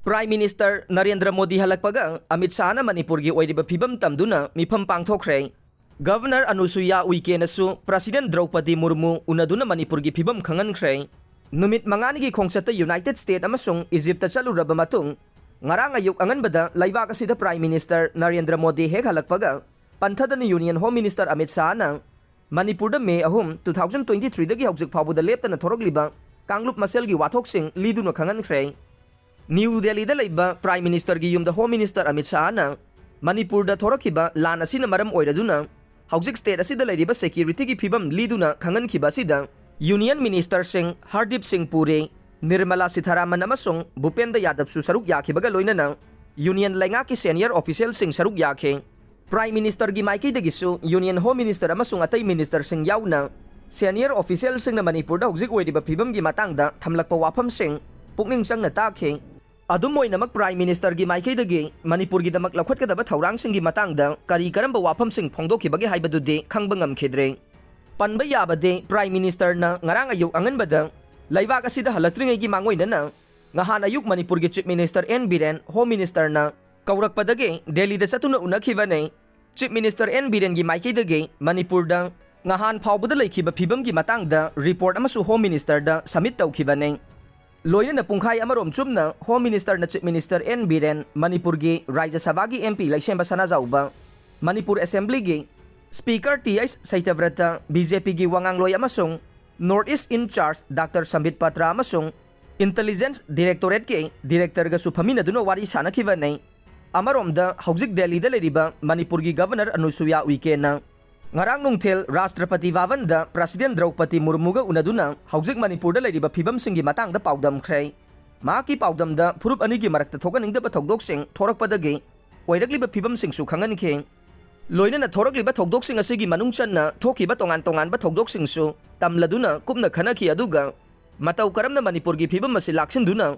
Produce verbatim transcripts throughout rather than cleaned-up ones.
Prime Minister Narendra Modi ꯍꯜꯂꯛꯄꯒ ꯑꯃꯤꯠ ꯁꯥꯍꯅ ꯃꯅꯤꯄꯨꯔꯒꯤ ꯑꯣꯏꯔꯤꯕ ꯐꯤꯕꯝ ꯇꯝꯗꯨꯅ ꯃꯤꯐꯝ ꯄꯥꯡꯊꯣꯛꯈ꯭ꯔꯦ꯫ Governor ꯑꯅꯨꯁꯨꯏꯌꯥ ꯎꯏꯀꯦꯅꯁꯨ President ꯗ꯭ꯔꯧꯄꯗꯤ ꯃꯨꯔꯃꯨ ꯎꯅꯗꯨꯅ ꯃꯅꯤꯄꯨꯔꯒꯤ ꯐꯤꯕꯝ ꯈꯪꯍꯟꯈ꯭ꯔꯦ꯫ ꯅꯨꯃꯤꯠ ꯃꯉꯥꯅꯤꯒꯤ ꯈꯣꯡꯆꯠꯇ United State ꯑꯃꯁꯨꯡ ꯏꯖꯤꯞꯇ ꯆꯠꯂꯨꯔꯕ ꯃꯇꯨꯡ, ꯉꯔꯥꯡ ꯑꯌꯨꯛ ꯑꯉꯟꯕꯗ ꯂꯩꯕꯥꯛ ꯑꯁꯤꯗ Prime Minister ꯅꯔꯦꯟꯗ꯭ꯔ ꯃꯣꯗꯤ ꯍꯦꯛ ꯍꯜꯂꯛꯄꯒ ꯄꯟꯊꯗꯅ Union Home Minister ꯑꯃꯤꯠ ꯁꯥꯍꯅ ꯃꯅꯤꯄꯨꯔꯗ ꯃꯦ ꯑꯍꯨꯝ, two thousand twenty-threeꯗꯒꯤ ꯍꯧꯖꯤꯛ ꯐꯥꯎꯕꯗ ꯂꯦꯞꯇꯅ ꯊꯣꯔꯛꯂꯤꯕ ꯀꯥꯡꯂꯨꯞ ꯃꯁꯦꯜꯒꯤ ꯋꯥꯊꯣꯛꯁꯤꯡ ꯂꯤꯗꯨꯅ ꯈꯪꯍꯟꯈ꯭ꯔꯦ꯫ ꯅ꯭ꯌꯨ ꯗꯦꯜꯂꯤꯗ ꯂꯩꯕ Prime Ministerꯒꯤ ꯌꯨꯝꯗ Home Minister ꯑꯃꯤꯠ ꯁꯥꯍꯅ ꯃꯅꯤꯄꯨꯔꯗ ꯊꯣꯔꯛꯈꯤꯕ ꯂꯥꯟ ꯑꯁꯤꯅ ꯃꯔꯝ ꯑꯣꯏꯔꯗꯨꯅ ꯍꯧꯖꯤꯛ state ꯑꯁꯤꯗ ꯂꯩꯔꯤꯕ securityꯒꯤ ꯐꯤꯕꯝ ꯂꯤꯗꯨꯅ ꯈꯪꯍꯟꯈꯤꯕ ꯑꯁꯤꯗ Union Ministerꯁꯤꯡ ꯍꯔꯗꯤꯞ ꯁꯤꯡ ꯄꯨꯔꯤ, ꯅꯤꯔꯃꯂꯥ ꯁꯤꯊꯥꯔꯥꯃꯟ ꯑꯃꯁꯨꯡ ꯚꯨꯄꯦꯟꯗ꯭ꯔ ꯌꯥꯗꯕꯁꯨ ꯁꯔꯨꯛ ꯌꯥꯈꯤꯕꯒ ꯂꯣꯏꯅꯅ Union ꯂꯩꯉꯥꯛꯀꯤ senior officialꯁꯤꯡ ꯁꯔꯨꯛ ꯌꯥꯈꯤ꯫ Prime Ministerꯒꯤ ꯃꯥꯏꯀꯩꯗꯒꯤꯁꯨ Union Home Minister ꯑꯃꯁꯨꯡ ꯑꯇꯩ ministerꯁꯤꯡ ꯌꯥꯎꯅ senior officialꯁꯤꯡꯅ ꯃꯅꯤꯄꯨꯔꯗ ꯍꯧꯖꯤꯛ ꯑꯣꯏꯔꯤꯕ ꯐꯤꯕꯝꯒꯤ ꯃꯇꯥꯡꯗ ꯊꯝꯂꯛꯄ ꯋꯥꯐꯝꯁꯤꯡ ꯄꯨꯛꯅꯤꯡ ꯆꯪꯅ ꯇꯥꯈꯤ꯫ ꯑꯗꯨꯝ ꯑꯣꯏꯅꯃꯛ, Prime Ministerꯒꯤ ꯃꯥꯏꯀꯩꯗꯒꯤ ꯃꯅꯤꯄꯨꯔꯒꯤꯗꯃꯛ ꯂꯧꯈꯠꯀꯗꯕ ꯊꯧꯔꯥꯡꯁꯤꯡꯒꯤ ꯃꯇꯥꯡꯗ ꯀꯔꯤ ꯀꯔꯝꯕ ꯋꯥꯐꯝꯁꯤꯡ ꯐꯣꯡꯗꯣꯛꯈꯤꯕꯒꯦ ꯍꯥꯏꯕꯗꯨꯗꯤ ꯈꯪꯕ ꯉꯝꯈꯤꯗ꯭ꯔꯦ꯫ ꯄꯟꯕ ꯌꯥꯕꯗꯤ, Prime Ministerꯅ ꯉꯔꯥꯡ ꯑꯌꯨꯛ ꯑꯉꯟꯕꯗ ꯂꯩꯕꯥꯛ ꯑꯁꯤꯗ ꯍꯜꯂꯛꯇ꯭ꯔꯤꯉꯩꯒꯤ ꯃꯥꯡꯑꯣꯏꯅꯅ ꯉꯍꯥꯟ ꯑꯌꯨꯛ ꯃꯅꯤꯄꯨꯔꯒꯤ Chief Minister N Biren Home Ministerꯅ ꯀꯧꯔꯛꯄꯗꯒꯤ ꯗꯦꯜꯂꯤꯗ ꯆꯠꯇꯨꯅ ꯎꯅꯈꯤꯕꯅꯤ꯫ Chief Minister ꯑꯦꯟ ꯕꯤꯔꯦꯟꯒꯤ ꯃꯥꯏꯀꯩꯗꯒꯤ ꯃꯅꯤꯄꯨꯔꯗ ꯉꯍꯥꯟ ꯐꯥꯎꯕꯗ ꯂꯩꯈꯤꯕ ꯐꯤꯕꯝꯒꯤ ꯃꯇꯥꯡꯗ report ꯑꯃꯁꯨ Home Ministerꯗ submit ꯇꯧꯈꯤꯕꯅꯤ꯫ ꯂꯣꯏꯅꯅ ꯄꯨꯡꯈꯥꯏ ꯑꯃꯔꯣꯝ ꯆꯨꯞꯅ Home Ministerꯅ Chief Minister ꯑꯦꯟ ꯕꯤꯔꯦꯟ, ꯃꯅꯤꯄꯨꯔꯒꯤ ꯔꯥꯖ꯭ꯌ ꯁꯚꯥꯒꯤ ꯑꯦꯝ ꯄꯤ ꯂꯩꯁꯦꯝꯕ ꯁꯅꯥꯖꯥꯎꯕ, ꯃꯅꯤꯄꯨꯔ Assemblyꯒꯤ Speaker T H Satyabrata, B J ꯄꯤꯒꯤ ꯋꯥꯉꯥꯡꯂꯣꯏ ꯑꯃꯁꯨꯡ North East in charge Doctor ꯁꯝꯕꯤꯠ Patra ꯑꯃꯁꯨꯡ Intelligence Directorateꯀꯤ Directorꯒꯁꯨ ꯐꯝꯃꯤꯟꯅꯗꯨꯅ ꯋꯥꯔꯤ ꯁꯥꯅꯈꯤꯕꯅꯤ꯫ ꯑꯃꯔꯣꯝꯗ, ꯍꯧꯖꯤꯛ ꯗꯦꯜꯂꯤꯗ ꯂꯩꯔꯤꯕ ꯃꯅꯤꯄꯨꯔꯒꯤ Governor ꯑꯅꯨꯁꯨꯌꯥ ꯎꯏꯀꯦꯅ ꯉꯔꯥꯡ ꯅꯨꯡꯊꯤꯜ ꯔꯥꯁꯇ꯭ꯔꯄꯇꯤ ꯚꯕꯟꯗ President ꯗ꯭ꯔꯧꯄꯗꯤ ꯃꯨꯔꯃꯨꯒ ꯎꯅꯗꯨꯅ ꯍꯧꯖꯤꯛ ꯃꯅꯤꯄꯨꯔꯗ ꯂꯩꯔꯤꯕ ꯐꯤꯕꯝꯁꯤꯡꯒꯤ ꯃꯇꯥꯡꯗ ꯄꯥꯎꯗꯝꯈ꯭ꯔꯦ꯫ ꯃꯍꯥꯛꯀꯤ ꯄꯥꯎꯗꯝꯗ ꯐꯨꯔꯨꯞ ꯑꯅꯤꯒꯤ ꯃꯔꯛꯇ ꯊꯣꯛꯍꯟꯅꯤꯡꯗꯕ ꯊꯧꯗꯣꯛꯁꯤꯡ ꯊꯣꯔꯛꯄꯗꯒꯤ ꯑꯣꯏꯔꯛꯂꯤꯕ ꯐꯤꯕꯝꯁꯤꯡꯁꯨ ꯈꯪꯍꯟꯈꯤ꯫ ꯂꯣꯏꯅꯅ ꯊꯣꯔꯛꯂꯤꯕ ꯊꯧꯗꯣꯛꯁꯤꯡ ꯑꯁꯤꯒꯤ ꯃꯅꯨꯡ ꯆꯟꯅ ꯊꯣꯛꯈꯤꯕ ꯇꯣꯉꯥꯟ ꯇꯣꯉꯥꯟꯕ ꯊꯧꯗꯣꯛꯁꯤꯡꯁꯨ ꯇꯝꯂꯗꯨꯅ ꯀꯨꯞꯅ ꯈꯟꯅꯈꯤ, ꯑꯗꯨꯒ ꯃꯇꯧ ꯀꯔꯝꯅ ꯃꯅꯤꯄꯨꯔꯒꯤ ꯐꯤꯕꯝ ꯑꯁꯤ ꯂꯥꯛꯁꯤꯟꯗꯨꯅ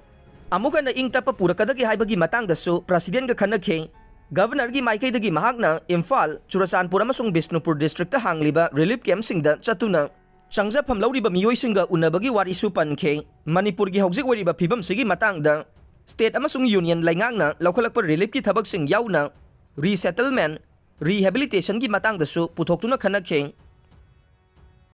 ꯑꯃꯨꯛ ꯍꯟꯅ ꯏꯪ ꯇꯞꯄ ꯄꯨꯔꯛꯀꯗꯒꯦ ꯍꯥꯏꯕꯒꯤ ꯃꯇꯥꯡꯗꯁꯨ Presidentꯒ ꯈꯟꯅꯈꯤ꯫ Governorꯒꯤ ꯃꯥꯏꯀꯩꯗꯒꯤ ꯃꯍꯥꯛꯅ ꯏꯝꯐꯥꯜ, ꯆꯨꯔꯆꯥꯟꯄꯨꯔ ꯑꯃꯁꯨꯡ ꯕꯤꯁꯅꯨꯄꯨꯔ districtꯇ ꯍꯥꯡꯂꯤꯕ relief campꯁꯤꯡꯗ ꯆꯠꯇꯨꯅ ꯆꯪꯖꯐꯝ ꯂꯧꯔꯤꯕ ꯃꯤꯑꯣꯏꯁꯤꯡꯒ ꯎꯅꯕꯒꯤ ꯋꯥꯔꯤꯁꯨ ꯄꯟꯈꯤ꯫ ꯃꯅꯤꯄꯨꯔꯒꯤ ꯍꯧꯖꯤꯛ ꯑꯣꯏꯔꯤꯕ ꯐꯤꯕꯝꯁꯤꯒꯤ ꯃꯇꯥꯡꯗ ꯁ꯭ꯇꯦꯠ ꯑꯃꯁꯨꯡ ꯌꯨꯅꯤꯌꯟ ꯂꯩꯉꯥꯛꯅ ꯂꯧꯈꯠꯂꯛꯄ ꯔꯤꯂꯤꯐꯀꯤ ꯊꯕꯛꯁꯤꯡ ꯌꯥꯎꯅ ꯔꯤꯁꯦꯇꯜꯃꯦꯟ, ꯔꯤꯍꯦꯕꯤꯂꯤꯇꯦꯁꯟꯒꯤ ꯃꯇꯥꯡꯗꯁꯨ ꯄꯨꯊꯣꯛꯇꯨꯅ ꯈꯟꯅꯈꯤ꯫